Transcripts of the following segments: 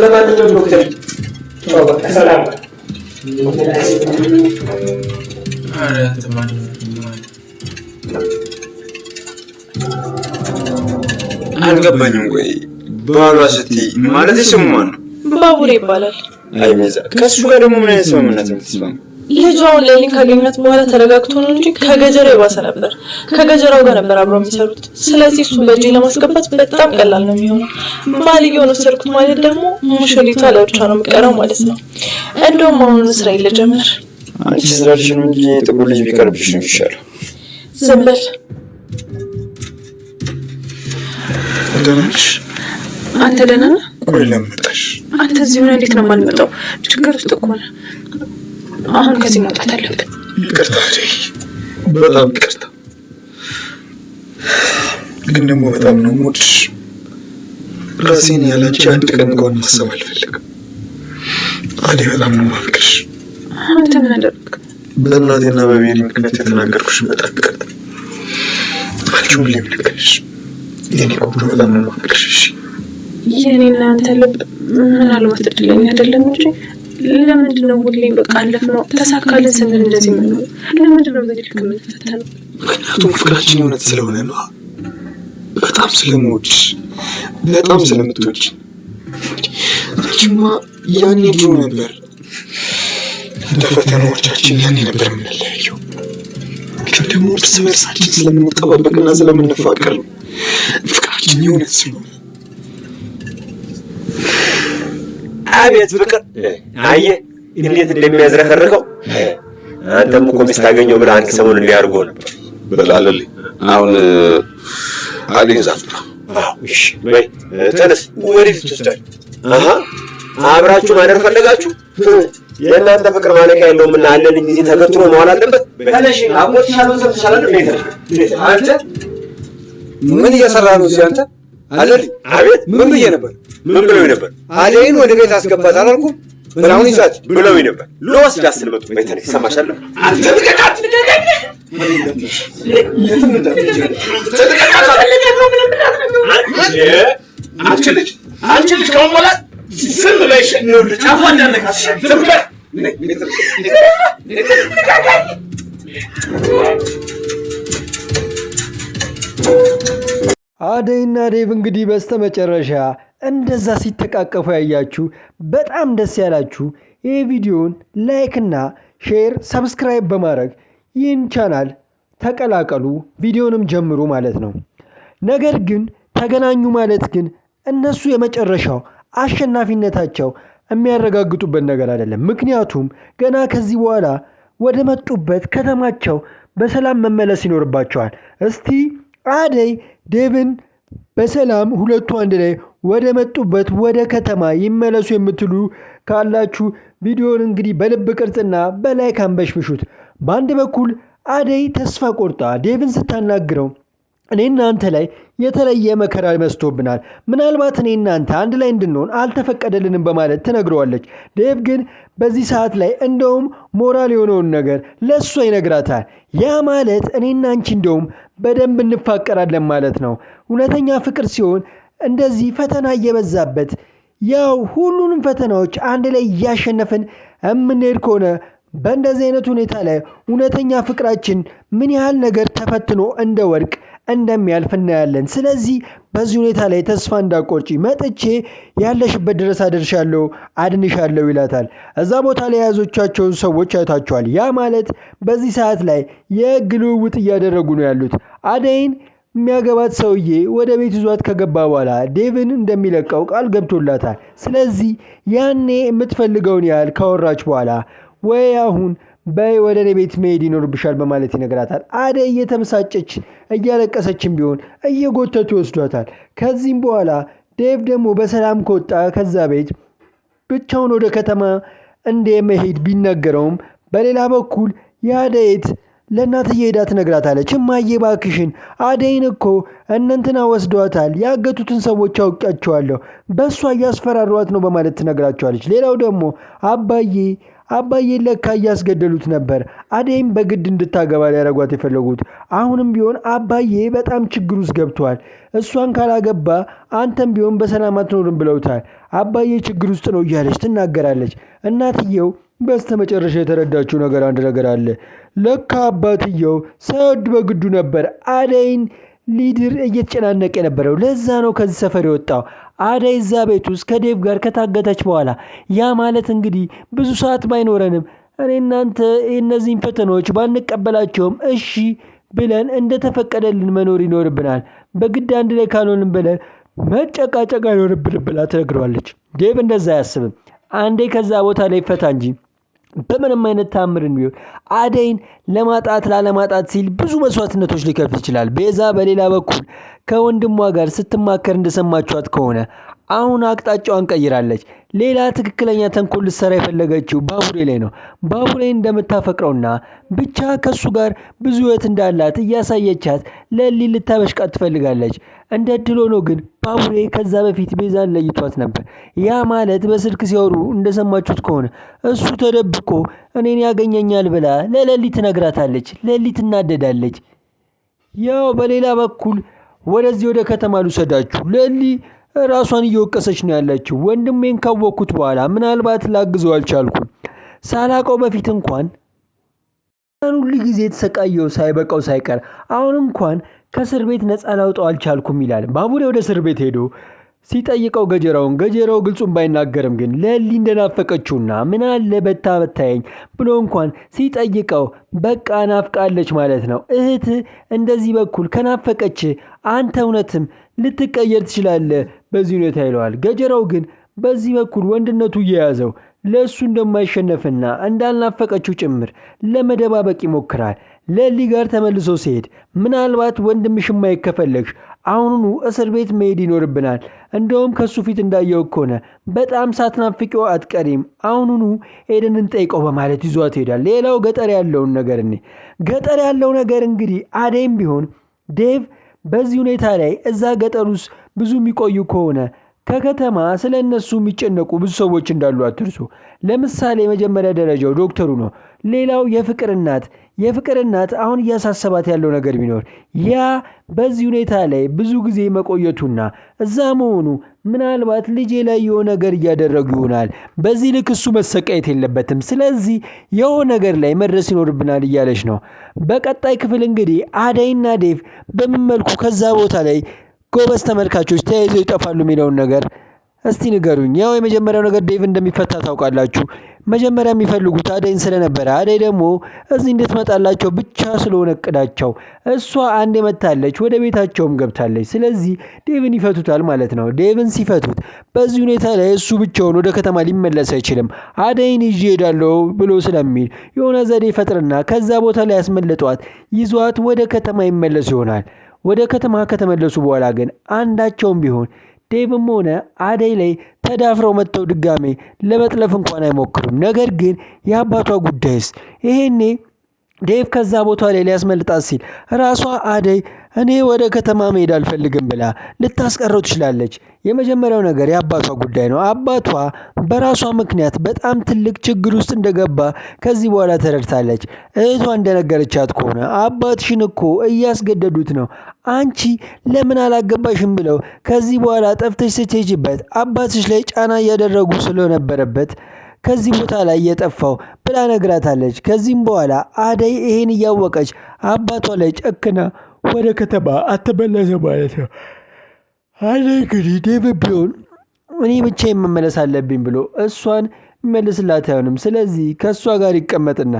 ለማንኛውም ዶክተር ቻው፣ በቃ ሰላም። ኧረ አንተ ማነው? አልገባኝም። ቆይ ባሏ ስትይ ማለት ስሙ ማን ነው? ባቡሬ ይባላል። አይ ቤዛ፣ ከእሱ ጋር ደግሞ ምን አይነት ስምምነት ነው የምትስማማው? ልጁ አሁን ሌሊን ካገኘት በኋላ ተረጋግቶ ነው እንጂ ከገጀራው የባሰ ነበር። ከገጀራው ጋር ነበር አብረው የሚሰሩት። ስለዚህ እሱን በእጄ ለማስገባት በጣም ቀላል ነው የሚሆነው። ባልየውን ወሰድኩት ማለት ደግሞ ሙሽሪቷ ለብቻ ነው የምቀረው ማለት ነው። እንደውም አሁኑ ስራዬን ልጀምር። አንቺ ስላልሽ ነው እንጂ ጥቁር ልጅ ቢቀርብሽ ነው የሚሻለው። ዝም በል። ደህና ነሽ? አንተ ደህና ነህ? ቆይ ለምን መጣሽ? አንተ እዚህ ሆነህ እንዴት ነው የማልመጣው? ችግር ውስጥ እኮ ነህ። አሁን ከዚህ መውጣት አለብን። ይቅርታ አደይ፣ በጣም ይቅርታ። ግን ደግሞ በጣም ነው የምወድሽ። ራሴን ያላንቺ አንድ ቀን እንኳን ማሰብ አልፈልግም። አደይ፣ በጣም ነው የማፈቅርሽ። አንተ ምን አደረግክ? በእናቴና በቤሪ ምክንያት የተናገርኩሽ በጣም ይቅርታ። አንቺ ሁሌም ልክ ነሽ የኔ ቆንጆ፣ በጣም ነው የማፈቅርሽ። እሺ የኔና አንተ ልብ ምናልባት እድለኛ አይደለም እንጂ ለምንድን ነው ሁሌም በቃ አለፍነው ተሳካልን ስንል እንደዚህ የምንሆነው? ለምንድን ነው በዚህ ልክ የምንፈተነው? ምክንያቱም ፍቅራችን የእውነት ስለሆነ ነው። በጣም ስለምወድሽ፣ በጣም ስለምትወጂ። አንቺማ ያኔ ድሮ ነበር እንደ ፈተናዎቻችን ያኔ ነበር የምንለያየው። ግን ደግሞ እርስ በርሳችን ስለምንጠባበቅና ስለምንፋቀር ነው ፍቅራችን የእውነት ስለሆነ። አቤት ፍቅር! አየህ እንዴት እንደሚያዝረከርከው። አንተም እኮ ሚስት አገኘሁ ብለህ አንድ ሰሞን እንዲያርጎ ነበር። በላለልኝ አሁን አደይን ዛት ነው። አዎ እሺ፣ በይ ተነስ። ወዴት ትወስዳለህ? አሀ አብራችሁ ማደር ፈለጋችሁ? የእናንተ ፍቅር ማለቂያ የለውም እና አለልኝ ጊዜ ተገትሮ መዋል አለበት። ተነሽ፣ አጎትሽ ያለውን ሰምተሻል አይደል? ተነሽ። አንተ ምን እየሰራ ነው እዚህ? አንተ አለልኝ። አቤት። ምን ብዬ ነበር? ምን ብለውኝ ነበር? አደይን ወደ ቤት አስገባት አላልኩም? አሁን ይዛት ብለውኝ ነበር። ልወስዳት ስል መጡ። በይ ተነሽ፣ ይሰማሻል? አንተ ልቀቃት! አንቺ ልጅ፣ አንቺ ልጅ ከአሁን በኋላ ዝም በይ። እሺ? ጫፏ እንዳነካሽ ዝም በይ። አደይና ዴቭ እንግዲህ በስተመጨረሻ እንደዛ ሲተቃቀፉ ያያችሁ በጣም ደስ ያላችሁ ይህ ቪዲዮን like ና share subscribe በማድረግ ይህን ቻናል ተቀላቀሉ፣ ቪዲዮንም ጀምሩ ማለት ነው። ነገር ግን ተገናኙ ማለት ግን እነሱ የመጨረሻው አሸናፊነታቸው የሚያረጋግጡበት ነገር አይደለም። ምክንያቱም ገና ከዚህ በኋላ ወደ መጡበት ከተማቸው በሰላም መመለስ ይኖርባቸዋል። እስቲ አደይ ዴቭን በሰላም ሁለቱ አንድ ላይ ወደ መጡበት ወደ ከተማ ይመለሱ የምትሉ ካላችሁ ቪዲዮን እንግዲህ በልብ ቅርጽና በ like አንበሽብሹት። በአንድ በኩል አደይ ተስፋ ቆርጣ ዴቭን ስታናግረው እኔና አንተ ላይ የተለየ መከራ መስቶብናል፣ ምናልባት እኔና አንተ አንድ ላይ እንድንሆን አልተፈቀደልንም በማለት ትነግረዋለች። ዴቭ ግን በዚህ ሰዓት ላይ እንደውም ሞራል የሆነውን ነገር ለእሷ ይነግራታል። ያ ማለት እኔና አንቺ እንደውም በደንብ እንፋቀራለን ማለት ነው። እውነተኛ ፍቅር ሲሆን እንደዚህ ፈተና እየበዛበት ያው ሁሉንም ፈተናዎች አንድ ላይ እያሸነፍን የምንሄድ ከሆነ በእንደዚህ አይነት ሁኔታ ላይ እውነተኛ ፍቅራችን ምን ያህል ነገር ተፈትኖ እንደ ወርቅ እንደሚያልፍ እናያለን። ስለዚህ በዚህ ሁኔታ ላይ ተስፋ እንዳቆርጪ መጥቼ ያለሽበት ድረስ አደርሻለሁ፣ አድንሻለሁ ይላታል። እዛ ቦታ ላይ የያዞቻቸውን ሰዎች አይታቸዋል። ያ ማለት በዚህ ሰዓት ላይ የህግ ልውውጥ እያደረጉ ነው ያሉት። አደይን የሚያገባት ሰውዬ ወደ ቤት ይዟት ከገባ በኋላ ዴቭን እንደሚለቀው ቃል ገብቶላታል። ስለዚህ ያኔ የምትፈልገውን ያህል ካወራች በኋላ ወይ አሁን በይ ወደ እኔ ቤት መሄድ ይኖርብሻል በማለት ይነግራታል። አደይ እየተበሳጨች እያለቀሰችም ቢሆን እየጎተቱ ይወስዷታል። ከዚህም በኋላ ዴቭ ደግሞ በሰላም ከወጣ ከዛ ቤት ብቻውን ወደ ከተማ እንደመሄድ ቢነገረውም በሌላ በኩል የአደይት ለእናትዬ ሄዳ ትነግራታለች። እማዬ እባክሽን አደይን እኮ እነንትና ወስዷታል፣ ያገቱትን ሰዎች አውቂያቸዋለሁ፣ በእሷ እያስፈራሯት ነው በማለት ትነግራቸዋለች። ሌላው ደግሞ አባዬ አባዬን ለካ እያስገደሉት ነበር። አደይም በግድ እንድታገባ ሊያረጓት የፈለጉት። አሁንም ቢሆን አባዬ በጣም ችግር ውስጥ ገብቷል። እሷን ካላገባ አንተም ቢሆን በሰላም አትኖርም ብለውታል። አባዬ ችግር ውስጥ ነው እያለች ትናገራለች። እናትየው በስተመጨረሻ የተረዳችው ነገር አንድ ነገር አለ። ለካ አባትየው ሳይወድ በግዱ ነበር አደይን ሊድር እየተጨናነቀ የነበረው። ለዛ ነው ከዚህ ሰፈር የወጣው። አደይ እዛ ቤት ውስጥ ከዴቭ ጋር ከታገተች በኋላ፣ ያ ማለት እንግዲህ ብዙ ሰዓት ባይኖረንም እኔ እናንተ እነዚህን ፈተናዎች ባንቀበላቸውም እሺ ብለን እንደተፈቀደልን መኖር ይኖርብናል። በግድ አንድ ላይ ካልሆንም ብለን መጨቃጨቅ አይኖርብንም ብላ ትነግረዋለች። ዴቭ እንደዛ አያስብም። አንዴ ከዛ ቦታ ላይ ፈታ እንጂ በምንም አይነት ታምርን ቢሆን አደይን ለማጣት ላለማጣት ሲል ብዙ መስዋዕትነቶች ሊከፍል ይችላል። ቤዛ በሌላ በኩል ከወንድሟ ጋር ስትማከር እንደሰማችኋት ከሆነ አሁን አቅጣጫዋን ቀይራለች። ሌላ ትክክለኛ ተንኮል ልትሰራ የፈለገችው ባቡሬ ላይ ነው። ባቡሬ እንደምታፈቅረውና ብቻ ከሱ ጋር ብዙ ሕይወት እንዳላት እያሳየቻት ለሊ ልታበሽቃት ትፈልጋለች። እንደ እድል ሆኖ ግን ባቡሬ ከዛ በፊት ቤዛን ለይቷት ነበር። ያ ማለት በስልክ ሲያወሩ እንደሰማችሁት ከሆነ እሱ ተደብቆ እኔን ያገኘኛል ብላ ለለሊ ትነግራታለች። ለሊ ትናደዳለች። ያው በሌላ በኩል ወደዚህ ወደ ከተማ ልውሰዳችሁ። ለሊ ራሷን እየወቀሰች ነው ያለችው። ወንድሜን ካወቅኩት በኋላ ምናልባት ላግዘው አልቻልኩም። ሳላቀው በፊት እንኳን ሁሉ ጊዜ የተሰቃየው ሳይበቃው ሳይቀር አሁን እንኳን ከእስር ቤት ነፃ ላውጣው አልቻልኩም ይላል። ባቡሬ ወደ እስር ቤት ሄዶ ሲጠይቀው ገጀራውን፣ ገጀራው ግልጹን ባይናገርም ግን ለሊ እንደናፈቀችውና ምን አለ በታ በታየኝ ብሎ እንኳን ሲጠይቀው በቃ ናፍቃለች ማለት ነው። እህት እንደዚህ በኩል ከናፈቀች አንተ እውነትም ልትቀየር ትችላለህ በዚህ ሁኔታ ይለዋል። ገጀራው ግን በዚህ በኩል ወንድነቱ እየያዘው ለእሱ እንደማይሸነፍና እንዳልናፈቀችው ጭምር ለመደባበቅ ይሞክራል። ለሊ ጋር ተመልሶ ሲሄድ ምናልባት ወንድምሽ ማየት ከፈለግሽ አሁኑኑ እስር ቤት መሄድ ይኖርብናል። እንደውም ከሱ ፊት እንዳየው ከሆነ በጣም ሳትናፍቂው አትቀሪም። አሁኑኑ ሄደን እንጠይቀው በማለት ይዟት ይሄዳል። ሌላው ገጠር ያለውን ነገር እኔ ገጠር ያለው ነገር እንግዲህ አደይም ቢሆን ዴቭ በዚህ ሁኔታ ላይ እዛ ገጠር ውስጥ ብዙ የሚቆዩ ከሆነ ከከተማ ስለ እነሱ የሚጨነቁ ብዙ ሰዎች እንዳሉ አትርሱ። ለምሳሌ የመጀመሪያ ደረጃው ዶክተሩ ነው። ሌላው የፍቅር እናት፣ የፍቅር እናት አሁን እያሳሰባት ያለው ነገር ቢኖር ያ በዚህ ሁኔታ ላይ ብዙ ጊዜ መቆየቱና እዛ መሆኑ ምናልባት ልጄ ላይ የሆነ ነገር እያደረጉ ይሆናል። በዚህ ልክ እሱ መሰቃየት የለበትም። ስለዚህ የሆነ ነገር ላይ መድረስ ይኖርብናል እያለች ነው። በቀጣይ ክፍል እንግዲህ አደይና ዴቭ በምን መልኩ ከዛ ቦታ ላይ ጎበዝ ተመልካቾች ተያይዘው ይጠፋሉ የሚለውን ነገር እስቲ ንገሩኝ። ያው የመጀመሪያው ነገር ዴቭ እንደሚፈታ ታውቃላችሁ። መጀመሪያ የሚፈልጉት አደይን ስለነበረ አደይ ደግሞ እዚህ እንድትመጣላቸው ብቻ ስለሆነ እቅዳቸው፣ እሷ አንዴ መታለች፣ ወደ ቤታቸውም ገብታለች። ስለዚህ ዴቭን ይፈቱታል ማለት ነው። ዴቭን ሲፈቱት በዚህ ሁኔታ ላይ እሱ ብቻውን ወደ ከተማ ሊመለስ አይችልም። አደይን ይዤ እሄዳለሁ ብሎ ስለሚል የሆነ ዘዴ ፈጥርና ከዛ ቦታ ላይ ያስመልጧት ይዟት ወደ ከተማ ይመለስ ይሆናል። ወደ ከተማ ከተመለሱ በኋላ ግን አንዳቸውም ቢሆን ዴቭም ሆነ አደይ ላይ ተዳፍረው መጥተው ድጋሜ ለመጥለፍ እንኳን አይሞክሩም። ነገር ግን የአባቷ ጉዳይስ ይሄኔ ዴቭ ከዛ ቦታ ላይ ሊያስመልጣት ሲል ራሷ አደይ እኔ ወደ ከተማ መሄድ አልፈልግም ብላ ልታስቀረው ትችላለች። የመጀመሪያው ነገር የአባቷ ጉዳይ ነው። አባቷ በራሷ ምክንያት በጣም ትልቅ ችግር ውስጥ እንደገባ ከዚህ በኋላ ተረድታለች። እህቷ እንደነገረቻት ከሆነ አባትሽን እኮ እያስገደዱት ነው፣ አንቺ ለምን አላገባሽም ብለው ከዚህ በኋላ ጠፍተሽ ስትሄጂበት አባትሽ ላይ ጫና እያደረጉ ስለነበረበት ከዚህ ቦታ ላይ የጠፋው ብላ ነግራታለች። ከዚህም በኋላ አደይ ይሄን እያወቀች አባቷ ላይ ጨክና ወደ ከተማ አትመለስም ማለት ነው። አደይ እንግዲህ ዴቭ ቢሆን እኔ ብቻዬን መመለስ አለብኝ ብሎ እሷን የሚመልስላት አይሆንም። ስለዚህ ከእሷ ጋር ይቀመጥና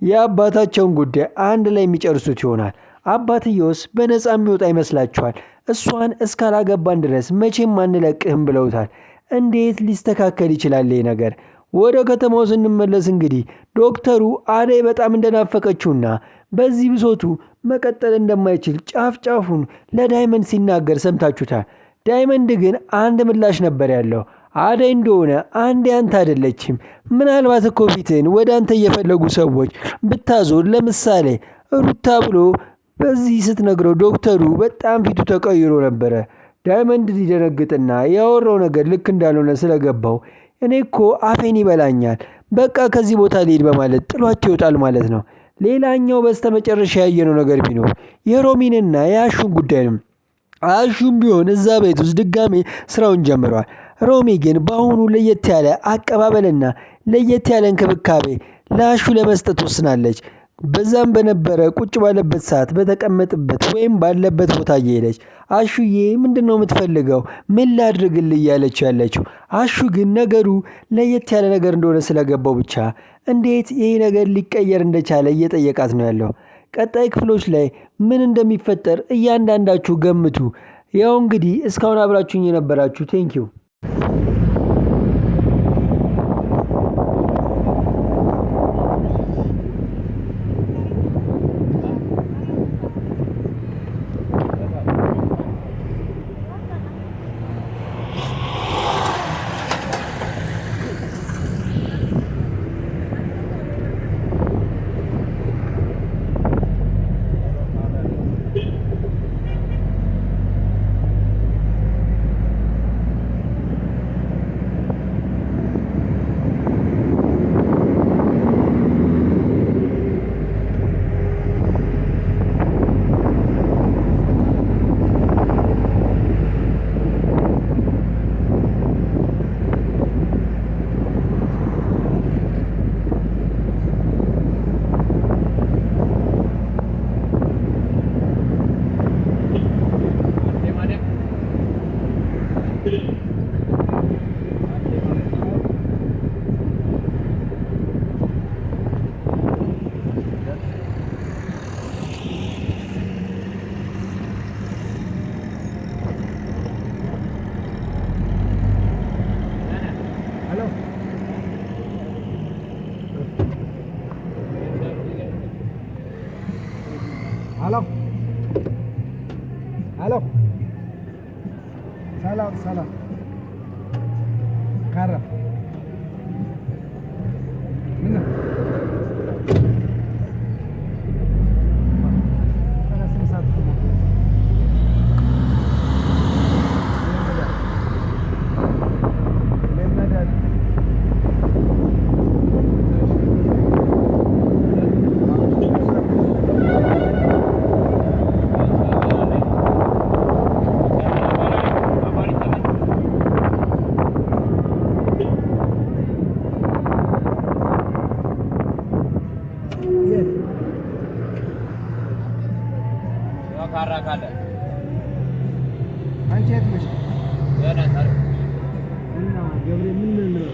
የአባታቸውን ጉዳይ አንድ ላይ የሚጨርሱት ይሆናል። አባትየውስ በነፃ የሚወጣ ይመስላችኋል? እሷን እስካላገባን ድረስ መቼም አንለቅህም ብለውታል። እንዴት ሊስተካከል ይችላል ይህ ነገር? ወደ ከተማው ስንመለስ እንግዲህ ዶክተሩ አደይ በጣም እንደናፈቀችውና በዚህ ብሶቱ መቀጠል እንደማይችል ጫፍ ጫፉን ለዳይመንድ ሲናገር ሰምታችሁታል። ዳይመንድ ግን አንድ ምላሽ ነበር ያለው። አደይ እንደሆነ አንዴ አንተ አይደለችም። ምናልባት እኮ ፊትህን ወደ አንተ እየፈለጉ ሰዎች ብታዞር፣ ለምሳሌ ሩታ ብሎ በዚህ ስትነግረው ዶክተሩ በጣም ፊቱ ተቀይሮ ነበረ። ዳይመንድ ሊደነግጥና ያወራው ነገር ልክ እንዳልሆነ ስለገባው እኔ እኮ አፌን ይበላኛል፣ በቃ ከዚህ ቦታ ልሂድ በማለት ጥሏቸው ይወጣል ማለት ነው። ሌላኛው በስተመጨረሻ ያየነው ነገር ቢኖር የሮሚንና የአሹን ጉዳይ ነው። አሹም ቢሆን እዛ ቤት ውስጥ ድጋሜ ስራውን ጀምሯል። ሮሚ ግን በአሁኑ ለየት ያለ አቀባበልና ለየት ያለ እንክብካቤ ለአሹ ለመስጠት ወስናለች። በዛም በነበረ ቁጭ ባለበት ሰዓት በተቀመጠበት ወይም ባለበት ቦታ እየሄደች አሹዬ ምንድን ነው የምትፈልገው? ምን ላድርግልህ? እያለችው ያለችው። አሹ ግን ነገሩ ለየት ያለ ነገር እንደሆነ ስለገባው ብቻ እንዴት ይሄ ነገር ሊቀየር እንደቻለ እየጠየቃት ነው ያለው። ቀጣይ ክፍሎች ላይ ምን እንደሚፈጠር እያንዳንዳችሁ ገምቱ። ያው እንግዲህ እስካሁን አብራችሁኝ የነበራችሁ thank you። ሄሎ ሄሎ፣ ሰላም ሰላም፣ ካራ ምን ነው? አንቺ የት ነሽ? እና ገብሬ ምን ነው?